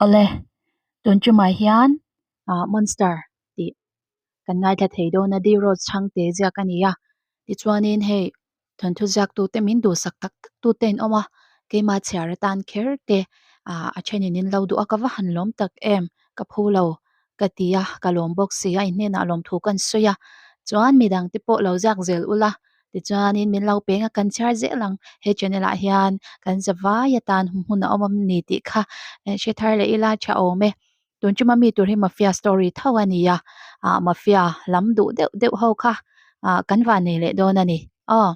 Awle, tun tumah hian ah monster tih kan ngaithla thei dawn a D Rose chhangte ziak a ni a tichuanin hei thawnthu ziaktute min duhsak tak tak tute an awm a keimah chhiar atan kher te ah a thenin in lo duh a ka va han lawm tak em ka phu lo ka ti a ka lawm bawk si a inhnenah lawmthu ka an sawi a chuan midang te pawh lo ziak zel ula Tichuanin min lo peng a kan chhiar zel ang. He channel ah hian kan zavai atan hmun a awm a ni tih kha hre thar leh ila tha awm e. Tun tuma mi tur hi mafia story tho a ni a, ah mafia lam duh deuh deuh ho kha ah kan van nei leh dawn a ni. Aw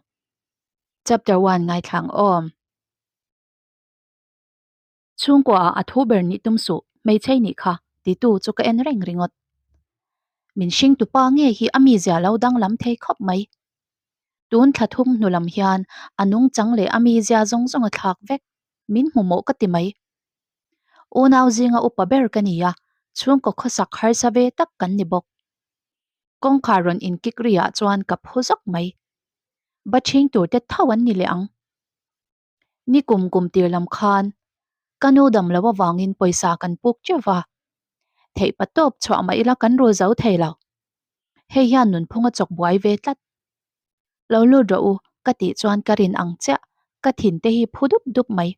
chapter one ngaithlang aw. Chhungkua ah a thu ber nih tum suh, hmeichhei nih kha, titu chu ka en reng ringawt. Min hring tupa nge hi a mizia lo danglam thei khawp mai. Tun thla thum hnu lam hian a nungchang leh a mizia zawng zawng a thlak vek, min hmu mawh ka ti mai. Unau zinga upa ber ka ni a, chhungkaw khawsak harsa ve tak kan ni bawk. Kawngkhar rawn inkik ri ah chuan ka phu zawk mai. Ba ṭhing tur te tho an ni leh ang. Ni kum kum tir lam khan ka nu dam lo avangin pawisa kan puk teuh va, theih pa tawp chhuah mah ila kan rul zo thei lo. Hei hian nunphung a chawk buai ve tlat. Lo lut rawh u ka tih chuan ka rin ang chiah, ka thin te hi phu dup dup mai.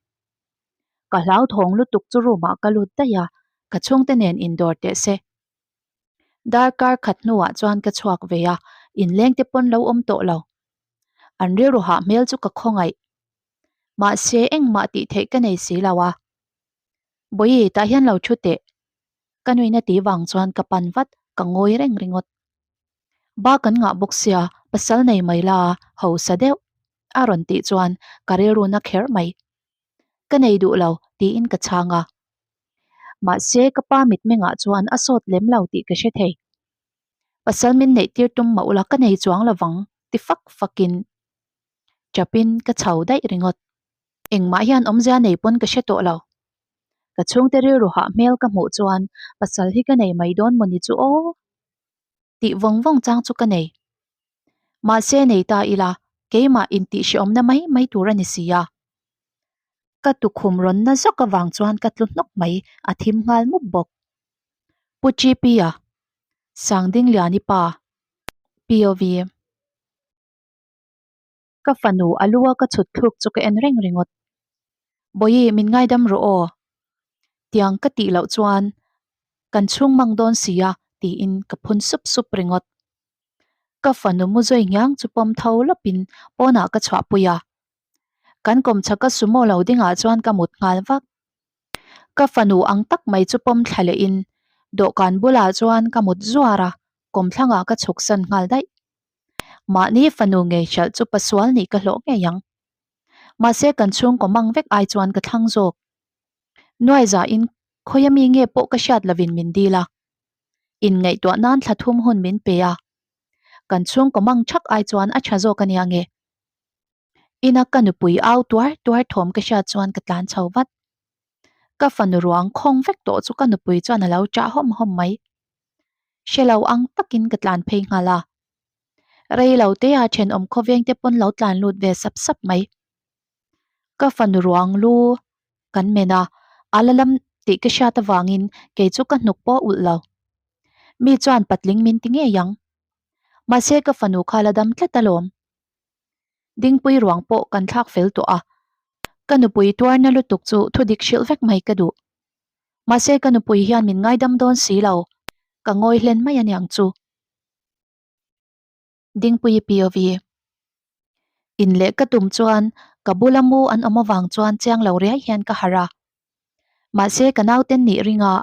Ka hlauthawng lutuk chu room ah ka lut daih a, ka chhungte nen indawr teh se. Darkar khat hnuah chuan ka chhuak ve a, inleng te pawn lo awm tawh lo. An rilru hah hmel chu ka khawngaih. Mahse engmah tih theih ka nei si lo a. Bawihi tah hian lo thu teh. Ka nuina ti vang chuan ka pan vat, ka ngawi reng ringawt. Ba kan ngah bawk sia, pasal nei mai la, hausa deuh. A rawn tih chuan ka rilru na kher mai. Ka nei duh lo tiin ka chhang a. Mahse ka pa mitmengah chuan a sawt lem lo tih ka hre thei. Pasal min neih tir tum mah ula ka nei chuang lovang ti fak fakin chapin ka chho daih ringawt. Engmah hian awmzia nei pawn ka hre tawh lo. Ka chhungte rilru hah hmel ka hmuh chuan pasal hi ka nei mai dawn mawni chu aw tih vawng vawng chang chu ka nei. Mahse nei ta ila keimah intihhreawmna mai mai tur a ni si a. Ka tukhum rawn na zawk avang chuan ka tlu hnawk mai, a thim nghal mup bawk. Pu GP-a, Sangdingliani pa, POV. Ka fanu a lu a ka chhut thluk chu ka en reng ringawt. Bawihi min ngaidam rawh aw. Tiang ka tih loh chuan kan chhung mang dawn si a tiin ka phun sup sup ringawt. Ka fanu mu zawi ngiang chu pawm tho lawpin pawnah ka chhuahpui a. Kan kawmchhaka sumo lo dingah chuan ka mut nghal vak. Ka fanu ang tak mai chu pawm thla lehin dawhkan bulah chuan ka mut zuar a, kawmthlangah ka chhuksan nghal daih. Mahni fanu ngei hralh chu pasual nih ka hlawh ngei ang. Mahse kan chhungkaw mang vek ai chuan ka thlang zawk. Nuaizain khawia mi nge pawh ka hriat lovin min dil a. Inngaihtuah nan thla thum hun min pe a. Kan chhungkaw mang thak ai chuan a tha zawk a nia nge. Ina ka nupui au tuar tuar thawm ka hriat chuan ka tlan chho vat. Ka fanu ruang khawng vek tawh chu ka nupui chuan a lo chah hawm hawm mai. Hre lo ang takin ka tlan phei nghal a. Rei lo te a thenawm khawveng te pawn lo tlan lut ve sap sap mai. Ka fanu ruang lu kan men a, a la lam tih ka hriat avangin kei chu ka hnuk pawh ulh lo. Mi chuan patling min ti ngei ang. Mahse ka fanu kha la dam tlat alawm. Dingpui ruang pawh kan thlak fel tawh a, ka nupui tuarna lutuk chu thudik hrilh vek mai ka duh. Mahse ka nupui hian min ngaidam dawn si lo, ka ngawi hlen mai aniang chu. Dingpui POV. In leh ka tum chuan ka bula mu an awm avang chuan chiang lo riai hian ka harh a. Mahse ka nauten nih ringa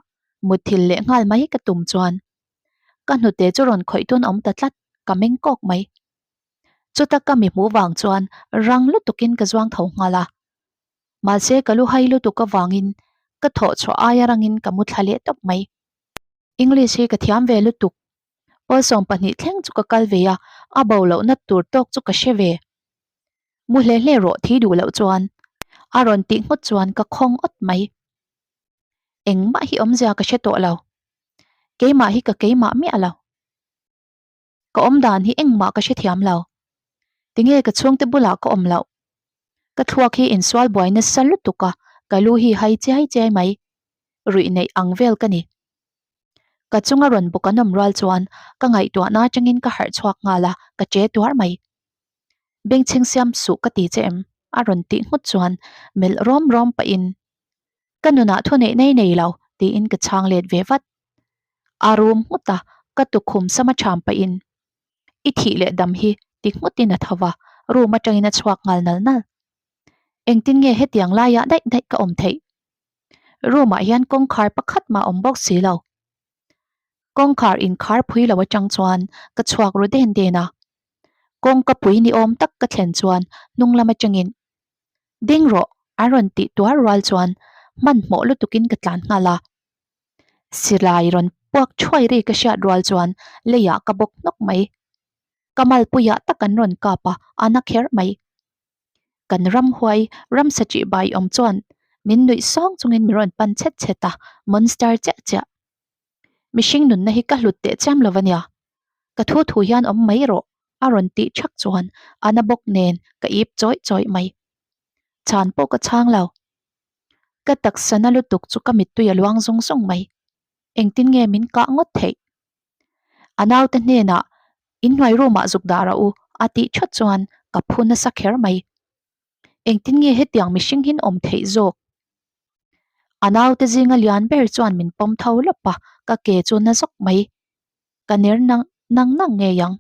mutthil leh nghal mai ka tum chuan ka hnute chu rawn khawih tun awm ta tlat, ka meng kawk mai. Chuta ka mi hmuh vang chuan rang lutukin ka zuang tho nghal a. Mahse ka lu hai lutuk avangin ka thawh chhuah aia rangin ka mu thla leh tawp mai. English hi ka thiam ve lutuk. Pawl 12 thleng chu ka kal ve a, a bo lohna tur tawk chu ka hre ve. Mu hle hle rawh thi duh loh chuan a rawn tih nghawt chuan ka khawng awt mai. Engmah hi awmzia ka hre tawh lo. Keimah hi ka keimah miah lo. Ka awm dan hi engmah ka hrethiam lo. Tinge ka chhungte bulah ka awm loh? Ka thluak hi insual buai nasa lutuk a, ka lu hi hai chiai chiai mai. Ruih neih ang vel ka ni. Ka chunga rawn bawk an awm rual chuan ka ngaihtuahna atangin ka harh chhuak nghal a, ka che tuar mai. Bengchheng siam suh ka ti che em? a rawn tih nghut chuan melh rawm rawm pahin ka nunah thu neih nei nei lo tiin ka chhang let ve vat. A rum nghut a, ka tukhum sama ṭham pahin I thih leh dam hi ti nghutin a tho va, room atangin a chhuak nghal nal nal. Engtin nge hetiang laiah daih daih ka awm theih? Room ah hian kawngkhar pakhat mah awm bawk si lo. Kawngkhar inkhar phui lo atang chuan ka chhuak ru den den a. Kawngka pui ni awm tak ka thlen chuan hnung lam atangin Ding rawh an rawn tih tuar rual chuan hmanhmawh lutukin ka tlan nghal a. Silai rawn puak thuai ri ka hriat rual chuan leiah ka bawk hnawk mai. Ka malpuiah tak an rawn kap a, a na kher mai. Kan ramhuai ramsa tih bai awm chuan min nuih sawng chungin min rawn pan chhet chhet a, monster chiah chiah. Mihring nunna hi ka hlut teh chiam lo a nia. Ka thu thu hian awm mai rawh a rawn tih thak chuan a na bawk nen ka ip chawih chawih mai. Chhan pawh ka chhang lo. Ka taksa na lutuk chu ka mittui a luang zung zung mai. Engtin nge min kah ngawt theih? A naute hnenah inhnuai room ah zuk dah rawh u a tih thawt chuan ka phu nasa kher mai. Engtin nge hetiang mihring hin awm theih zawk? A naute zinga lian ber chuan min pawm tho lawp a, ka ke chu na zawk mai. Ka ner nang nang nang ngei ang.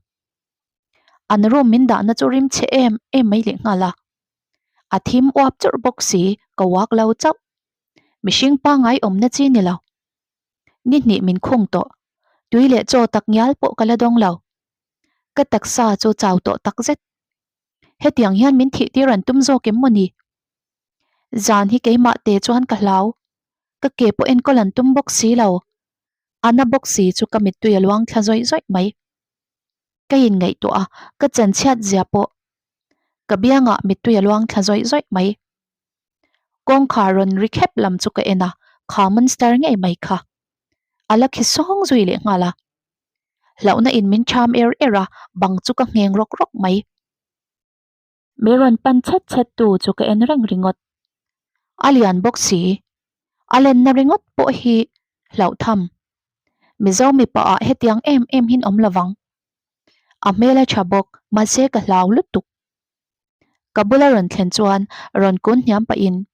An room min dahna chu rim chhe em em mai leh nghal a. A thim uap churh bawk si, ka uak lo chauh. Mihring pangngai awmna chi ni lo. Ni hnih min khung tawh. Tui leh chaw tak ngial pawh ka la dawng lo. Ka taksa chu chau tawh tak zet. Hetiang hian min thih tir an tum zawk em maw ni? Zan hi keimah te chuan ka hlau. Ka ke pawh enkawl an tum bawk si lo. A na bawk si chu ka mittui a luang thla zawih zawih mai. Ka inngaihtuah a, ka chanchhiat zia pawh ka biangah mittui a luang thla zawih zawih mai. Kawngkhar rawn ri khep lam chu ka en a, kha monster ngei mai kha. A la khi sawng zui leh nghal a. Hlauhna in min ṭham er er a, bang chu ka ngheng rawk rawk mai. Mi rawn pan chhet chhet tu chu ka en reng ringawt. A lian bawk si. A lenna ringawt pawh hi hlauh tham. Mizo mipa ah hetiang em em hin awm lovang. A hmel a tha bawk, mahse ka hlau lutuk. Ka bula rawn thlen chuan rawn kun hniam pahin,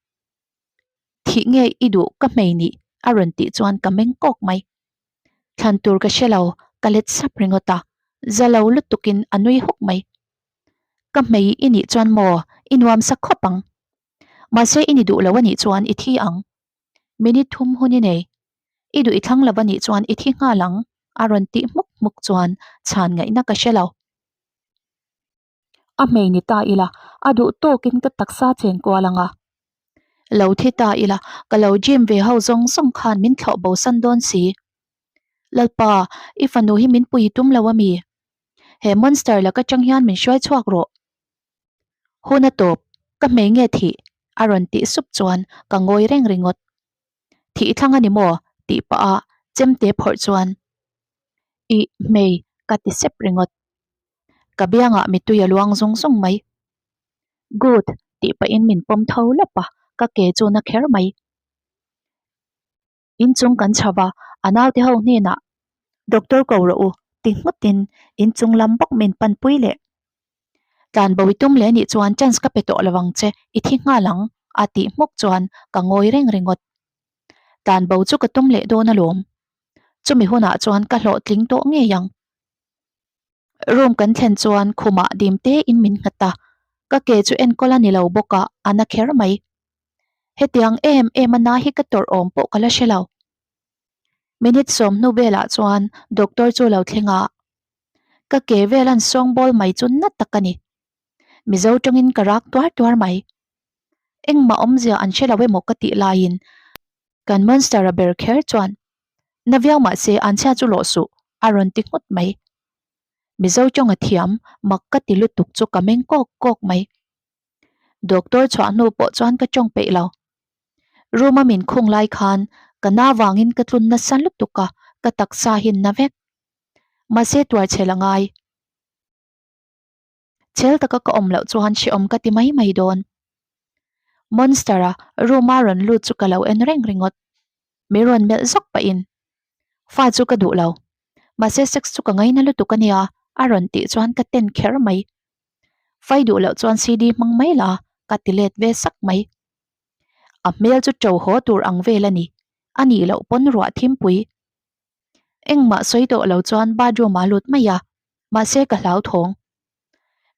Thih nge i duh ka hmei nih a rawn tih chuan ka meng kawk mai. Thlan tur ka hre lo, ka let sap ringawt a, za lo lutukin a nui hawk mai. Ka hmei i nih chuan maw i nuam sak khawp ang. Mahse i ni duh lo a nih chuan i thi ang. Minute thum hun i nei. I duh i thlang lo a nih chuan i thi nghal ang a rawn tih hmuk hmuk chuan chhan ngaihna ka hre lo. A hmei ni ta ila, a duh tawkin ka taksa chen kual ang a. Lo thi ta ila, ka lo gym ve ho zawng zawng khan min thlawh bo san dawn si. Lalpa, i fanu hi min pui tum lo a mi? He monster laka tang hian min hruai chhuak rawh. Hun a tawp, ka hmei nge thih? a rawn tih sup chuan ka ngawi reng ringawt. Thih thlang a ni maw? tih pah a chemte phawrh chuan Ih, hmei ka ti sep ringawt. Ka biangah mittui a luang zung zung mai. Good tih pahin min pawm tho lawp a, ka ke chu na kher mai. Inchung kan chho va, a naute ho hnenah Doctor ko rawh u ti nghutin inchung lam bawk min panpui leh. Tlanbo i tum leh anih chuan chance ka pe tawh lo ang che, i thi nghal ang a tih hmuk chuan ka ngawi reng ringawt. Tlanbo chu ka tum leh dawn alawm. Chumi hunah chuan ka hlawhtling tawh ngei ang. Room kan thlen chuan khumah dim tein min nghat a, ka ke chu enkawl a ni lo bawk a, a na kher mai. Hetiang em em a na hi ka tawrh awm pawh ka la hre lo. Minute sawm hnu velah chuan doctor chu lo thleng a, ka ke vel an sawng bawl mai chu na tak a ni. Mizo tawngin ka rak tuar tuar mai. Engmah awmzia an hre lo emaw ka tih laiin kan monster a ber kher chuan na viau mahse an chhia chu lawh suh a rawn ti nghut mai. Mizo tawng a thiam mak ka ti lutuk chu ka meng kawk kawk mai. Doctor chhuah hnu pawh chuan ka tawng peih lo. Room a min khung lai khan ka na vangin ka tlun nasa lutuk a, ka taksa hi na vek. Mahse tuar chhel a ngai. Chhel taka ka awm loh chuan hrehawm ka ti mai mai dawn. Monster-a room a rawn lut chu ka lo en reng ringawt. Min rawn melh zawk pahin, Fa chu ka duh lo. Mahse sex chu ka ngaina lutuk a nia a rawn tih chuan ka ten kher mai. Fai duh loh chuan CD hmang mai la ka ti let ve sak mai. A hmel chu ṭo haw tur ang vel a ni. A nih loh pawn ruah thimpui. Engmah sawi tawh lo chuan bathroom ah lut mai a, mahse ka hlauthawng.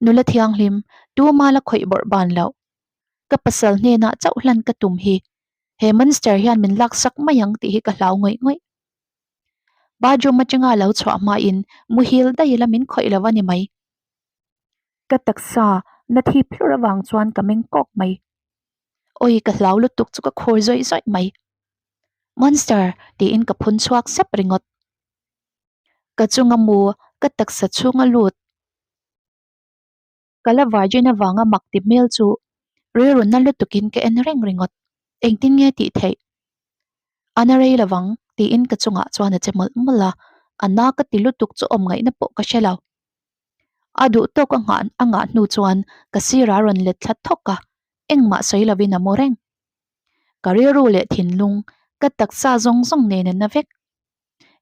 Nula thianghlim, tuma la khawih bawrh ban loh. Ka pasal hnenah chauh hlan ka tum hi he monster hian min laksak mai ang tih hi ka hlau ngawih ngawih. Bathroom atanga lo chhuah hmain muhil daih ila min khawih lo a ni mai. Ka taksa na thip hlur avang chuan ka meng kawk mai. Awi ka hlau lutuk chu ka khur zawih zawih mai. Monster tiin ka phun chhuak sep ringawt. Ka chunga mu ka taksa chhunga lut. Ka la virgin avanga mak ti hmel chu rilru na lutukin ka en reng ringawt. Engtin nge tih theih? A na rei lovang tiin ka chungah chuan a che mawlh mawlh a, a na ka ti lutuk chu awm ngaihna pawh ka hre lo. A duh tawk a nghah a ngah hnu chuan ka sirah a rawn let thla thawk a, engmah sawi lovin a mu reng. Ka rilru leh thinlung, ka taksa zawng zawng nen a na vek.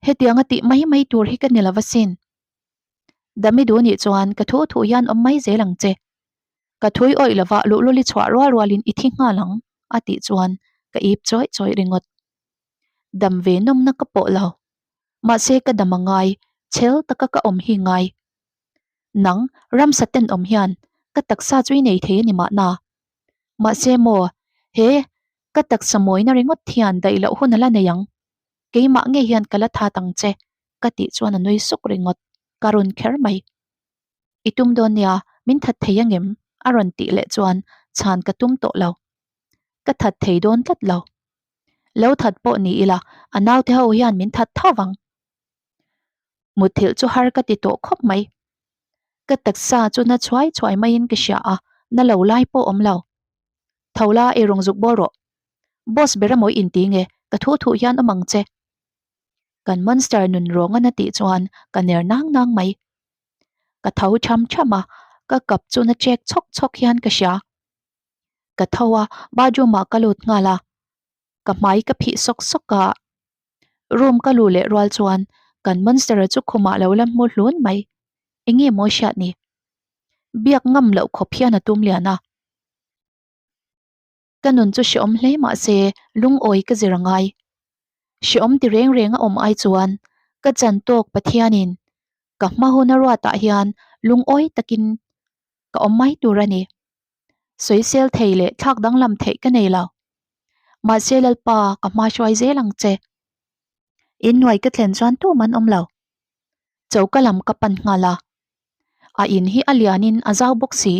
Hetianga tih mai mai tur hi ka ni lo asin. Dami duh nih chuan ka thu thu hian awm mai zel ang che. Ka thui awih lova luhlul i chhuah rual rualin i thi nghal ang a tih chuan ka ip chawih chawih ringawt. Dam ve nawmna ka pawh lo. Mahse ka dam a ngai, chhel taka ka awm hi ngai. Nang, ramsa tenawm hian ka taksa chu i nei thei a ni mahna. Mahse maw, he ka taksa mawina ringawt hian daih loh hun a la nei ang. Keimah ngei hian ka la that ang che ka tih chuan a nui suk ringawt, ka run kher mai. I tum dawn nia, min that thei angem? a rawn tih leh chuan chhan ka tum tawh lo. Ka that thei dawn tlat lo. Lo that pawh ni ila, a naute ho hian min that tho vang. Mutthilh chu har ka ti tawh khawp mai. Ka taksa chu na chhuai chhuai maiin ka hria a, na lo lai pawh awm lo. Tho la, ei rawng zuk bawr rawh. Boss ber amaw i inti nge, ka thu thuh hian awm ang che. Kan monster nun rawng a na tih chuan ka ner nang nang mai. Ka tho tham tham a, ka kap chu na chek chhawk chhawk hian ka hria. Ka tho a, bathroom ah ka lut nghal a, ka hmai ka phih sawk sawk a. Room ka luh leh rual chuan kan monster a chu khumah lo la hmu hlun mai. Enge maw hriat ni? Biak ngam loh khawp hian a tum lian a. Ka nun chu hreawm hle mah se lungawi ka zir a ngai. Hreawm ti reng reng a awm ai chuan ka chan tawk Pathianin ka hma hun a ruatah hian lungawi takin ka awm mai tur a ni. Sawisel thei leh thlak danglam theih ka nei lo. Mahse Lalpa ka hma hruai zel ang che. Inhnuai ka thlen chuan tum an awm lo. Choka lam ka pan nghal a. A in hi a lianin a zau bawk si.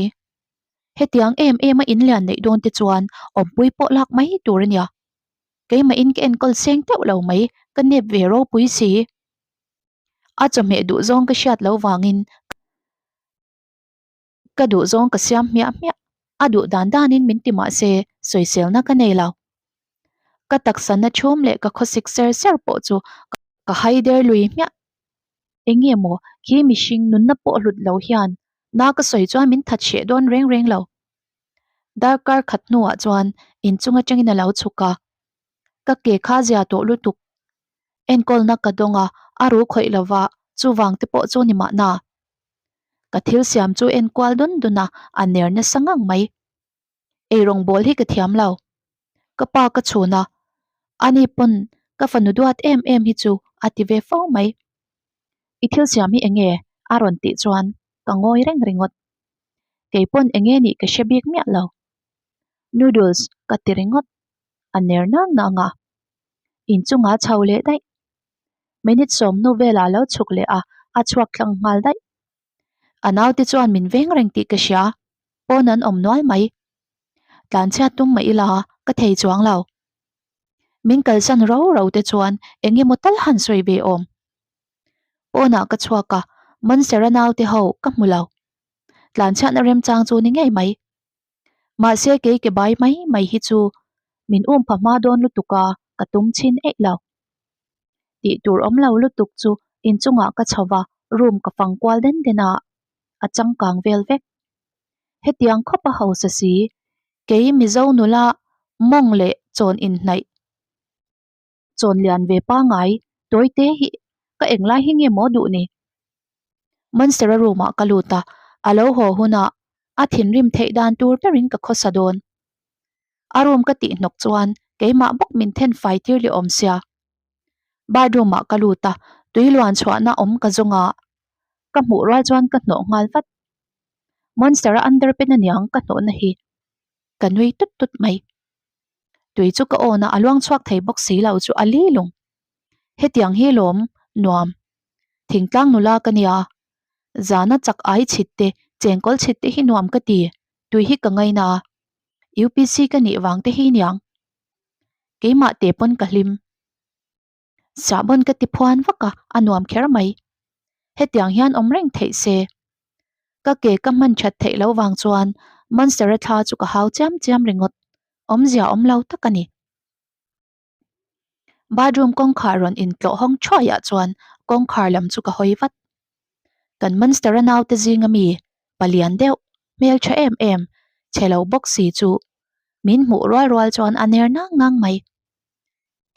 Hetiang em em a in lian neih dawn te chuan awmpui pawh lak mai tur a nia. Keimah in ka enkawl seng teuh lo mai, ka nep ve ropui si. A chawhmeh duh zawng ka hriat loh vangin ka duh zawng ka siam hmiah hmiah. A duh dan danin min ti mah se sawiselna ka nei lo. Ka taksa na chhum leh ka khawsik ser ser pawh chu ka hai der lui hmiah. Enge maw khi mihring nunna pawh hlut lo hian na ka sawi chuan min that hreh dawn reng reng lo. Darkar khat hnuah chuan inchung atangin a lo chhuk a, ka ke kha zia tawh lutuk. Enkawlna ka dawng a, a ru khawih lova chuvang te pawh chu ni mahna. Ka thil siam chu enkual dun dun a, a ner nasa ngang mai. Eirawng bawl hi ka thiam lo. Ka pa ka chhun a, ani pawn ka fanu duat em em hi chu a ti ve fo mai. I thil siam hi enge? a rawn tih chuan ka ngawi reng ringawt. Kei pawn enge nih ka hre bik miah lo. Noodles ka ti ringawt, a ner nang nang a. Inchungah chho leh daih. Minute sawmhnu velah a lo chhuk leh a, a chhuak tlang nghal daih. A naute chuan min veng reng tih ka hria, pawn an awm nual mai. Tlanchhiat tum mah ila ka thei chuang lo. Min kalsan ro ro te chuan eng emaw tal han sawi ve awm. Pawnah ka chhuak a, Mansera naute ho ka hmu lo. Tlanchhiatna remchang chu ni ngei mai. Mahse kei ke bai mai mai hi chu min um pha hma dawn lutuk a, ka tum chhin eih lo. Tih tur awm lo lutuk chu inchungah ka chho va, room ka fang kual den den a, a changkang vel vek. Hetiang khawp a hausa si, kei Mizo nula mawng leh chawn inhnaih. Chawn lian ve pangai tawi te hi ka englai hi nge maw duh ni? Monster-a room ah ka lut a, a lo haw hunah a thinrim theih dan tur berin ka khawsa dawn. A room ka tih hnawk chuan keimah bawk min then fai tir leh awm sia. Bathroom ah ka lut a, tui luan chhuahna awm ka zawng a, ka hmuh rual chuan ka hnawh nghal vat. Monster-a underpant aniang ka hnawhna hi ka nui tut tut mai. Tui chu ka awn a, a luang chhuak thei bawk si lo chu a li lung. Hetiang hi lawm nuam. Thingtlang nula ka nia. Zana chak ai chhit te, chengkawl chhit te hi nuam ka ti. Tui hi ka ngaina a. UPC ka nih vang te hi niang. Keimah te pawn ka hlim. Sahbawn ka ti phuan vak a, a nuam kher mai. Hetiang hian awm reng theih se. Ka ke ka hman that theih loh vang chuan Monster-a thla chu ka hau chiam chiam ringawt. Awmzia awm lo tak a ni. Bathroom kawngkhar rawn intlawh hawng thuaiah chuan kawngkhar lam chu ka hawi vat. Kan Monster-a naute zinga mi, palian deuh, hmeltha em em, chhe lo bawk si chu min hmuh rual rual chuan a ner nang nang mai.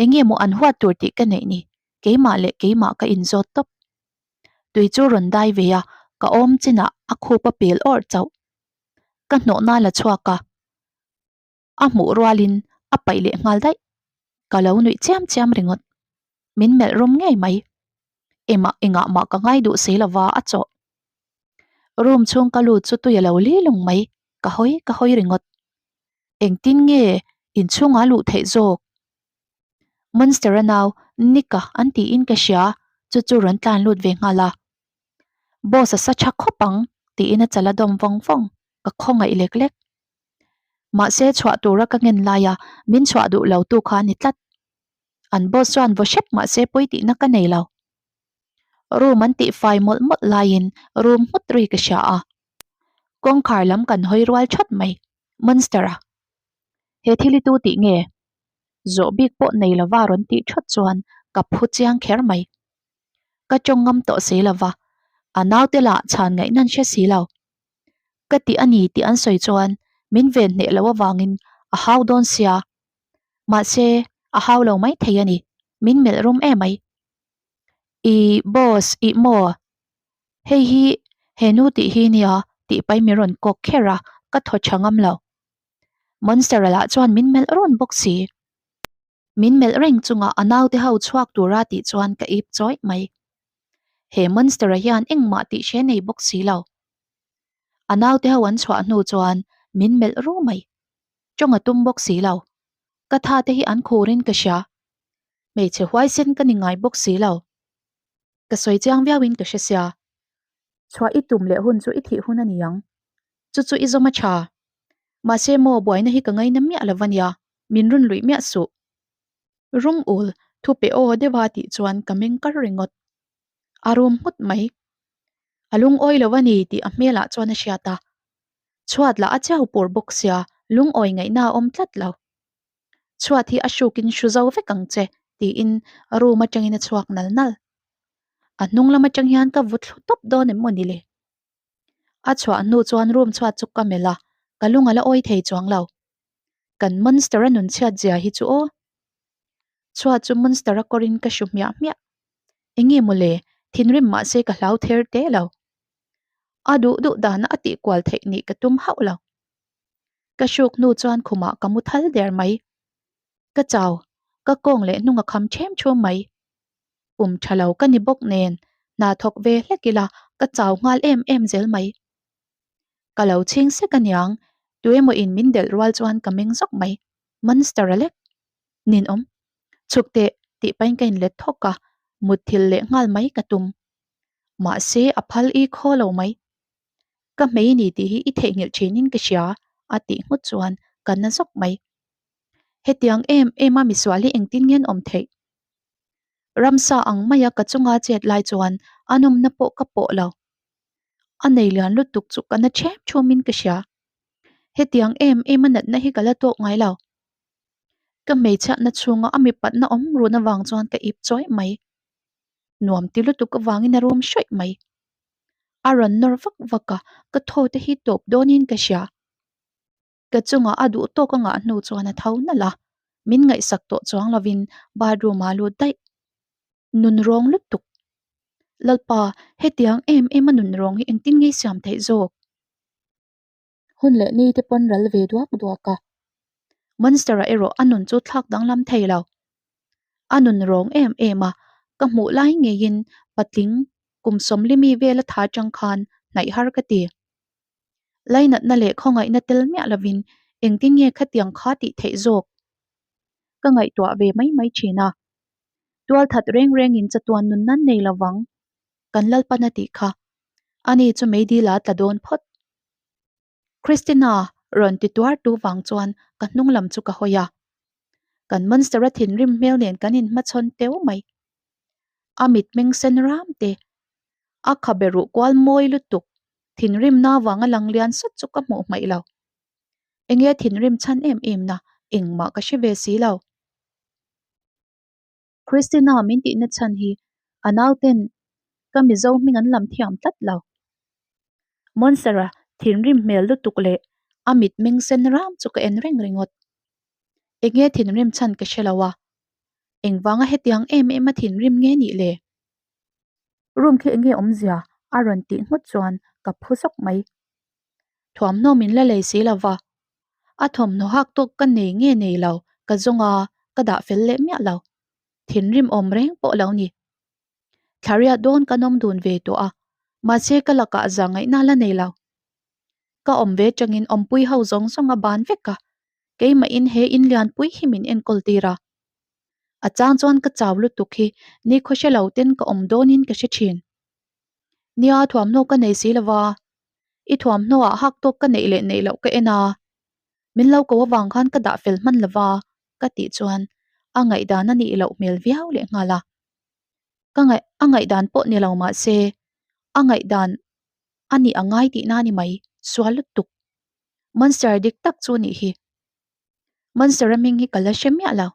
Enge maw an huat tur tih ka neih ni, keimah leh keimah ka inzawt tawp. Tui chu rawn dai ve a, ka awm chinah a khup a pel awrh chauh. Ka hnawhna la chhuak a, a hmuh rualin a paih leh nghal daih. Ka lo nuih chiam chiam ringawt. Min melh rum ngei mai. Emah engah mah ka ngai duh si lova a chawh. Room chhung ka lut chu tui a lo li lung mai, ka hawi ka hawi ringawt. Engtin nge inchhunga luh theih zawk? Monster-a nau Nick-a an tiin ka hria, chu chu rawn tlan lut ve nghal a. Boss a sa tha khawp ang tiin a chal a dawm vawng vawng, ka khawngaih lek lek. Mahse chhuah tura ka ngen laia min chhuah duh lo tu kha a ni tlat. An boss chuan vaw hrep mahse pawi tihna ka nei lo. Room an tih fai mawlh mawlh laiin room nghut ri ka hria a. Kawngkhar lam kan hawi rual thawt mai. Monster-a. He thil hi tu tih nge? Zawh bik pawh nei lova rawn tih thawt chuan ka phu chiang kher mai. Ka tawng ngam tawh si lova, a naute lah chhan ngaihna an hre si lo. Ka tih a ni tih an sawi chuan min ven hneh loh avangin a hau dawn sia. Mahse, a hau lo mai thei a ni, min melh rum em mai. I boss ih maw? Hei hi he nu tih hi nia tih pai min rawn kawk kher a, ka thaw tha ngam lo. Monster-a lah chuan min melh rawn bawk si. Min melh reng chunga a naute ho chhuak tura tih chuan ka ip chawih mai. He Monster-a hian engmah tih hre nei bawk si lo. A naute ho an chhuah hnu chuan min melh ru mai. Tawng a tum bawk si lo. Ka tha te hi an khurin ka hria. Hmeichhe huaisen ka ni ngai bawk si lo. Ka sawi chiang viauin ka hre sia. Chhuah i tum leh hun chu i thih hun a ni ang. Chu chu i zawm a tha. Mahse maw buaina hi ka ngaina miah lo va nia, min run luih miah suh. Rum ul, thu pe aw deuha tih chuan ka meng kar ringawt. A rum nghut mai. A lungawi lo a ni tih a hmelah chuan a hriat a. Chhuat lah a chiau pur bawk sia, lungawi ngaihna a awm tlat lo. Chhuat hi a hrukin hru zo vek ang che tiin room atangin a chhuak nal nal. A hnung lam atang hian ka vu thlu tawp dawn em maw ni le? A chhuah hnu chuan room chhuat chu ka melh a, ka lung a la awi thei chuang lo. Kan monster a nun chhiat zia hi chu aw. Chhuat chu monster a kawrin ka hru hmiah hmiah. Enge maw le, thinrim mahse ka hlau ther teh lo. A duh duh dana a tih kual theih nih ka tum hauh lo. Ka hruk hnu chuan khumah ka mu thal der mai. Ka chau, ka kawng leh hnung a kham ṭhem ṭhum mai. Pum ṭha lo ka ni bawk nen, hna thawk ve hlek ila ka chau nghal em em zel mai. Ka lo chhing sek aniang, tuemaw in min delh rual chuan ka meng zawk mai. Monster a lek. Ninawm. Chhuk teh tih pahin ka inlet thawk a, mutthilh leh nghal mai ka tum. Mahse a phal i khaw lo mai. Ka hmei ni tih hi i theihnghilh thinin ka hria a tih nghut chuan ka na zawk mai. Hetiang em em a misual hi engtin nge an awm theih? Ramsa ang maia ka chunga chet lai chuan a nawmna pawh ka pawh lo. A nei lian lutuk chu ka na ṭhem ṭhumin ka hria. Hetiang em em a natna hi ka la tawk ngai lo. Ka hmeichhiatna chhunga a mipatna awm run avang chuan ka ip chawih mai. Nuam ti lutuk avangin a rum hrawih mai. A rawn nawr vak vak a, ka thaw te hi tawp dawnin ka hria. Ka chungah a duh tawk a ngah hnu chuan a tho nalh a, Min ngaihsak tawh chuang lovin bathroom ah lut daih. Nun rawng lutuk. Lalpa, hetiang em em a nun rawng hi engtin nge siam theih zawk? Hun leh ni te pawn ral ve duak duak a. Monster-a erawh a nun chu thlak danglam thei lo. A nun rawng em em a, ka hmuh lai ngeiin patling kum sawmlimi vel a tha chang khan hnaih har ka ti. Lainatna leh khawngaihna tel miah lovin engtin nge khatiang kha tih theih zawk? Ka ngaihtuah ve mai mai thin a. Tualthat reng rengin chatuan nun nan nei lovang kan Lalpan a tih kha. Ani chu meidil a tla dawn phawt. Christina rawn ti tuar tu vang chuan ka hnung lam chu ka hawi a. Kan monster-a thinrim hmel nen kan inhmachhawn teu mai. A mitmeng sen ram te, a khabe ruh kual mawi lutuk, thinrimna vanga lang lian sawt chu ka hmuh hmaih lo. Enge thinrim chhan em em na, engmah ka hre ve si lo. Christina min tihna chhan hi a nauten ka Mizo hming an lam thiam tlat lo. Monster-a thinrim hmel lutuk leh a mitmeng sen ram chu ka en reng ringawt. Enge thinrim chhan ka hre lo a, engvanga hetiang em em a thinrim nge nih le? Room khi enge awmzia a rawn tih nghut chuan ka phu zawk mai. Thuamhnaw min la lei si lo va, a thawmhnaw hak tawk ka nei nge nei lo ka zawng a, ka dah fel leh miah lo. Thinrim awm reng pawh lo ni. Thlariat dawn kan awm dun ve tawh a, mahse ka lakah za ngaihna la nei lo. Ka awm ve tangin awmpui ho zawng zawng a ban vek a, keimahin he in lianpui hi min enkawl tir a. A chang chuan ka chau lutuk hi nikhaw hre lo ten ka awm dawnin ka hre thin. Nia thuamhnaw ka nei si lova, i thuamhnaw ah hak tawk ka neih leh neih loh ka en a, min lo ko avang khan ka dah fel hman lova ka tih chuan a ngaihdan a nih loh hmel viau leh nghal a. Ka ngaih a ngaihdan pawh ni lo mah se a ngaihdan a nih a ngai tihna a ni mai, sual lutuk. Monster dik tak chu nih hi. Monster-a hming hi ka la hre miah lo.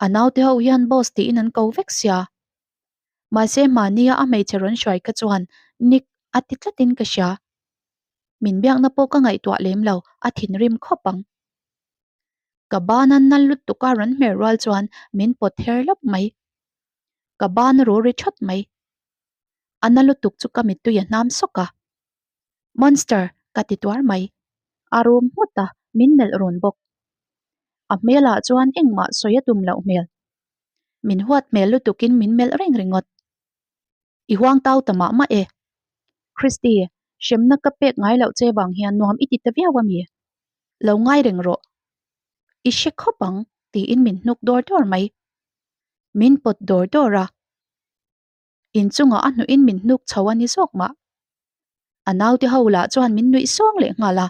A naute ho hian boss tiin an ko vek sia. Mahse mahnia a hmeichhe rawn hruai kha chuan Nick a ti tlatin ka hria. Min biakna pawh ka ngaihtuah lem lo, a thinrim khawp ang. Ka bana nal lutuk a rawn hmer rual chuan min pawt her lawp mai. Ka ban ru ri thawt mai. A na lutuk chu ka mittui a hnam sawk a. Monster! ka ti tuar mai. A rum nghut a, min melh run bawk. A hmelah chuan engmah sawi a tum loh hmel. Min huat hmel lutukin min melh reng ringawt. I huang tau ta mah mah e. Christy, hremna ka pek ngai loh che vang hian nuam i ti ta viau a mi? Lo ngai reng rawh. I hre khawp ang, tiin min hnuk dawr dawr mai. Min pawt dawr dawr a. Inchungah a hnuhin min hnuk chho a ni zawk mah. A naute ho lah chuan min nuih sawng leh nghal a.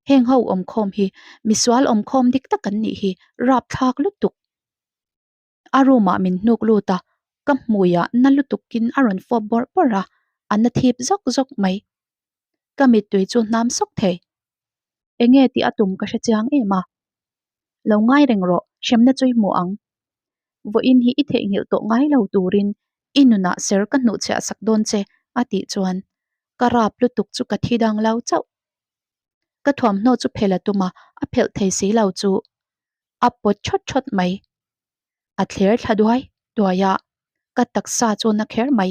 Heng ho awmkhawm hi misual awmkhawm dik tak an nih hi rapthlak lutuk. A room ah min hnuk lut a, ka hmuiah na lutukin a rawn fawp bawrh bawrh a, a na thip zawk zawk mai. Ka mittui chu hnam sawk thei. Enge tih a tum ka hre chiang em a. Lo ngai reng rawh, hremna chu i hmu ang. Vawiin hi i theihnghilh tawh ngai lo turin i nunah ser ka hnuhchhiah sak dawn che a tih chuan ka rap lutuk chu ka thi dang lo chauh. Ka thuamhnaw chu phelh a tum a, a phelh thei si lo chu a pawt thawt thawt mai. A thler thla duai duai a, ka taksa chu na kher mai.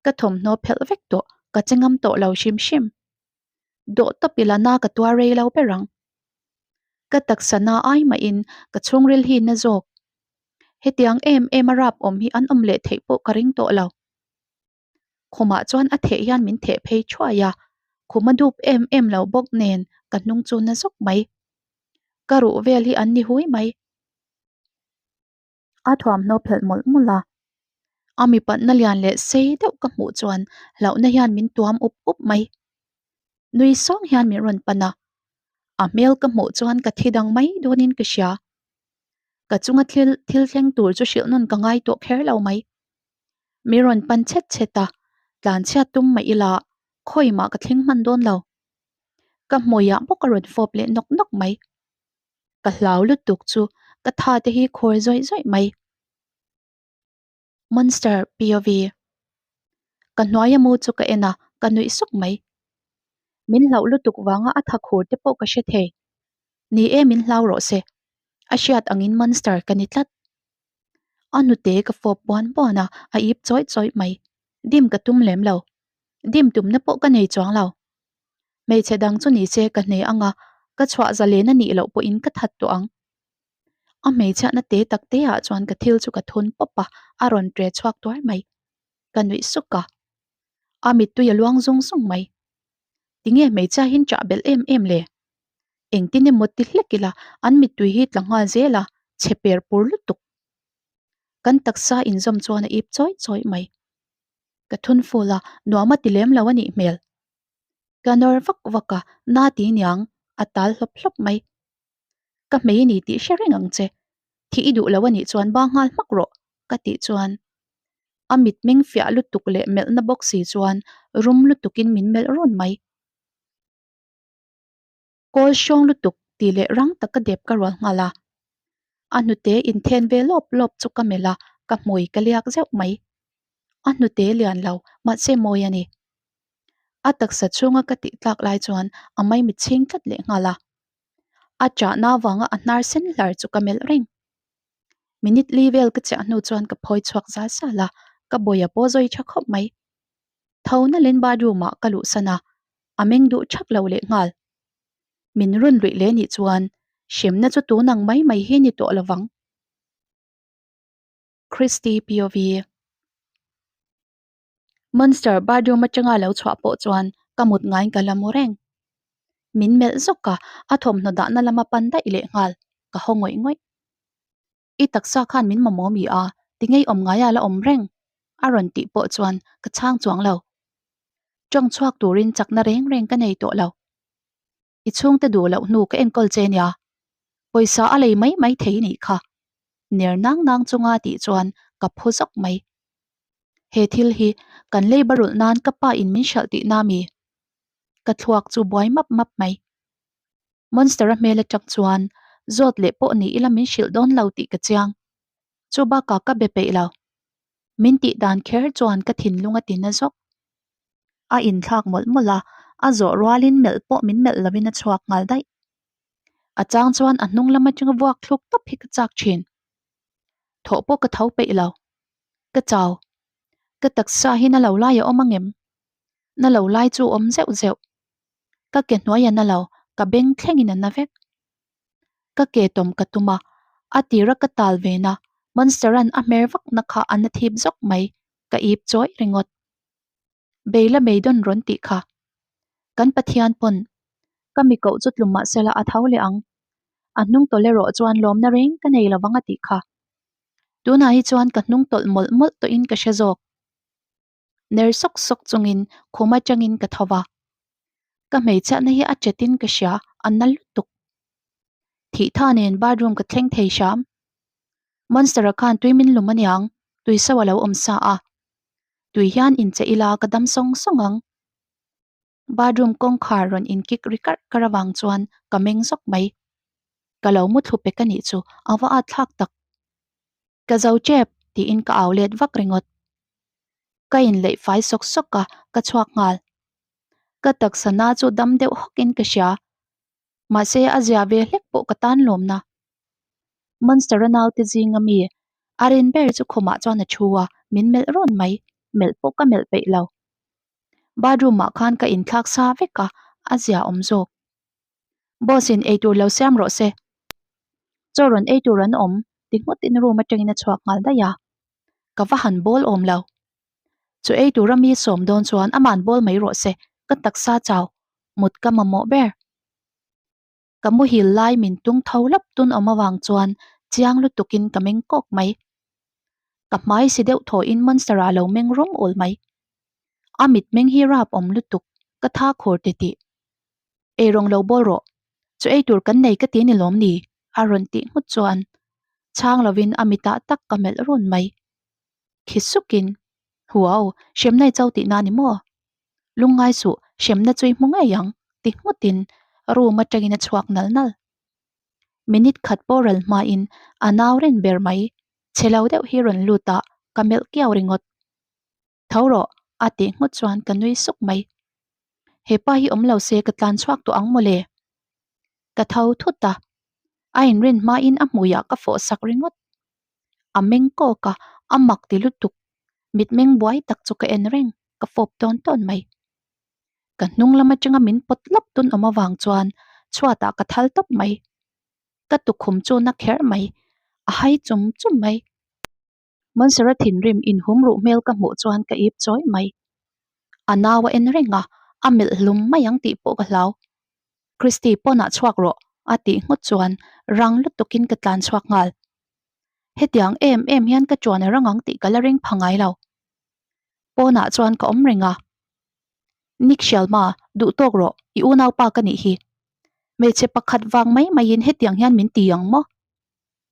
Ka thawmhnaw phelh vek tawh, ka che ngam tawh lo hrim hrim. Dawh tawp ila na ka tuar rei lo ber ang. Ka taksa na ai mahin ka chhungril hi na zawk. Hetiang em em a rap awm hi an awm leh theih pawh ka ring tawh lo. Khumah chuan a theh hian min theh phei thuai a, khum a dup em em lo bawk nen ka hnung chu na zawk mai. Ka ruh vel hi an ni hui mai. A thuamhnaw phelh mawlh mawlh a, a mipatna lian leh sei deuh ka hmuh chuan hlauhna hian min tuam up up mai. Nui sawng hian min rawn pan a, a hmel ka hmuh chuan ka thi dang mai dawnin ka hria. Ka chunga thil thil thleng tur chu hrilh nawn ka ngai tawh kher lo mai. Mi rawn pan chhet chhet a, tlan chhiat tum mah ila khawi mah ka thleng hman dawn lo. Ka hmuiah bawk a rawn fawp leh nawk nawk mai. Ka hlau lutuk chu ka tha te hi khur zawih zawih mai. Monster POV Ka hnuaia mu chu ka en a, ka nuih suk mai. Min hlauh lutuk vanga a tha khur te pawh ka hre thei. Ni e min hlau rawh se. A hriat angin monster ka ni tlat. A hnute ka fawp buan buan a, a ip chawih chawih mai. Dim ka tum lem lo. Dim tumna pawh ka nei chuang lo. Hmeichhe dang chu ni se ka hne ang a, ka chhuah zalen a nih loh pawhin ka that tawh ang. A hmeichhiatna te tak te ah chuan ka thil chu ka thun pawp a, a rawn ṭe chhuak tuar mai. Ka nuih suk a. A mittui a luang zung zung mai. Tinge hmeichhia hi ṭah belh em em le? Engtin emaw ti hlek ila an mittui hi tla nghal zel a, chhe per pur lutuk. Kan taksa inzawm chuan a ip chawih chawih mai. Ka thun ful a, nuam a ti lem lo a nih hmel. Ka nawr vak vak a, na ti niang, a tal hlawp hlawp mai. Ka hmei a ni tih hre reng ang che, thih i duh lo a nih chuan ba nghal hmak rawh, ka tih chuan a mitmeng fiah lutuk leh melhna bawk si chuan rum lutukin min melh rawn mai. Kawl hrawng lutuk tih leh rang taka dep ka rual nghal a. A hnute inthen ve lawp lawp chu ka melh a, ka hmui ka liak zeuh mai. A hnute lian lo, mahse mawi a ni. A taksa chhunga ka tih tlak lai chuan a maimit chhing tlat leh nghal a. A chahna avanga a hnar sen hlar chu ka melh reng. Minute li vel ka chiah hnu chuan ka phawi chhuak zal zal a, ka bawia pawh zawi tha khawp mai. Tho nalin bathroom ah ka luhsan a, a meng duh thak lo leh nghal. Min rawn luih leh nih chuan hremna chu tun ang mai mai hi ni tawh lo vang. Christy POV. Monster bathroom atanga lo chhuah pawh chuan ka mut ngaiin ka la mu reng. Min melh zawk a, a thawmhnaw dahna lama pan daih leh nghal, ka haw ngawih ngawih. I taksa khan min mamawh mi a, ti ngei awm ngaia la awm reng? a rawn tih pawh chuan ka chhang chuang lo. Tawng chhuak turin chakna reng reng ka nei tawh lo. I chhungte duh loh hnu ka enkawl che nia, pawisa a lei mai mai thei nih kha. Ner nang nang chunga tih chuan ka phu zawk mai. He thil hi kan lei barulh nan ka pa in min hralh tihna mi? Ka thluak chu buai map map mai. Monster-a hmel atang chuan zawt leh pawh ni ila min hrilh dawn lo tih ka chiang. Chu bakah ka be peih lo. Min tih dan kher chuan ka thinlung a ti na zawk. A inthlak mawlh mawlh a, a zawh rualin melh pawh min melh lovin a chhuak nghal daih. A chang chuan a hnung lam atanga vuak thluk tawp hi ka chak thin. Thawh pawh ka tho peih lo. Ka chau. Ka taksa hi na lo lai a awm angem? Na lo lai chu awm zeuh zeuh. Ka ke hnuai a na lo, ka beng thlengin a na vek. Ka ke tawm ka tum a, a tira ka tal ve na, Monster-a'n a hmer vak na kha a na thip zawk mai, ka ip chawih ringawt. Beila meidawn rawn tih kha. Kan Pathian pawn ka mi koh chu tlum mahsela a tho leh ang. A hnung tawlh erawh chuan lawmna reng ka nei lovang a tih kha. Tunah hi chuan ka hnung tawlh mawlh mawlh tawhin ka hre zawk. Ner sawk sawk chungin khum atangin ka tho va. Ka hmeichhiatna hi a chetin ka hria, a na lutuk. Thih tha nen bathroom ka thleng thei hram. Monster-a khan tui min lum aniang, tui so a lo awm sa a. Tui hian inche ila ka dam sawng sawng ang. Bathroom kawngkhar rawn inkik ri karh karh avang chuan ka meng zawk mai. Ka lo mu thlu pek anih chu a va at thlak tak. Ka zo tep tiin ka au let vak ringawt. Ka inleih fai sawk sawk a, ka chhuak nghal. Ka taksa na chu dam deuh hawk in ka hria. Mahse a zia ve hlek pawh ka tan lawmna. Monster-a naute zinga mi a rin ber chu khumah chuan a thu a, min melh rawn mai. Melh pawh ka melh peih lo. Bathroom ah khan ka inthlak sa vek a, a zia awm zawk. Boss in eitur lo siam rawh se. Chaw rawn ei tur an awm ti nghawtin room atangin a chhuak nghal daih a. Ka va han bawl awm lo. Chu ei tura mi sawm dawn chuan aman bawl mai rawh se, ka taksa chau, mut ka mamawh ber. Ka muhil lai min tung tho lap tun awm avang chuan chiang lutukin ka meng kawk mai. Ka hmai si deuh thawhin Monster ah lo meng rawng ul mai. A mitmeng hi rap awm lutuk, ka tha khur titih. Ei rawng lo bawl rawh, chu ei tur kan nei ka ti ni lawm ni? a rawn tih nghut chuan chhang lovin a mitah tak ka melh run mai. Khi sukin, Huau, hremna i cho tihna ni maw? Lungngai suh, hremna chu i hmu ngei ang, ti nghutin room atangin a chhuak nal nal. Minute khat pawh ral hmain a nau ren ber mai, chhe lo deuh hi rawn lut a, ka melh kiau ringawt. Tho rawh, a tih nghut chuan ka nui suk mai. He pa hi awm lo se ka tlan chhuak tawh ang mawle. Ka tho thut a. A inrin hmain a hmuiah ka fawh sak ringawt. A meng kawk a, a mak ti lutuk. Mitmeng buai tak chu ka en reng, ka fawp tawn tawn mai. Ka hnung lam atanga min pawt lawp tun awm avang chuan chhuatah ka thal tawp mai. Ka tukhum chu na kher mai, a hai chum chum mai. Monserrat thinrim inhum ruh hmel ka hmuh chuan ka ip chawi mai. A nau a en reng a, a melh hlum mai ang tih pawh ka hlau. Christy pawnah chhuak rawh a tih nghut chuan rang lutukin ka tlan chhuak nghal. Hetiang em em hian ka chuan a rang ang tih ka la ring pha ngai lo. Pawnah chuan ka awm reng a. Nick Shelma, duh tawk rawh, i unaupa ka nih hi. Hmeichhe pakhat vang mai maiin hetiang hian min ti ang maw?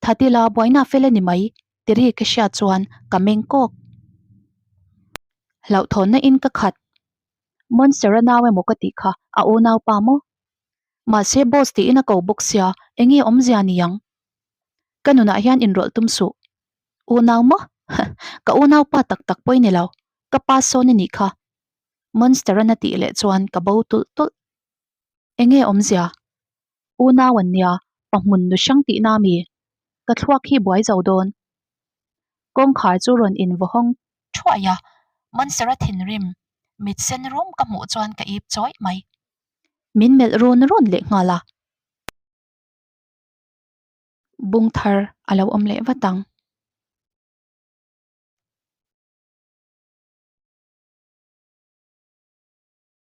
Thatila buaina fel a ni mai ti ri ka hriat chuan ka meng kawk. Hlauhthawnna in ka khat. Monster a nau emaw ka tih kha a unaupa maw? Mahse boss tiin a ko bawk sia enge awmzia ni ang? Ka nunah hian inrawlh tum suh. Unau maw? Ka unaupa tak tak pawh i ni lo. Ka pa sawn i nih kha. Monster a na tih leh chuan ka bo tulh tulh. Enge awmzia? Unau an nia, pa hmun nu hrang tihna mi? Ka thluak hi buai zo dawn. Kawngkhar chu rawn invawhawng thuai a, Monster-a thinrim mit sen rum ka hmuh chuan ka ip chawih mai. Min melh run run leh nghal a. Bung thar a lo awm leh vat ang.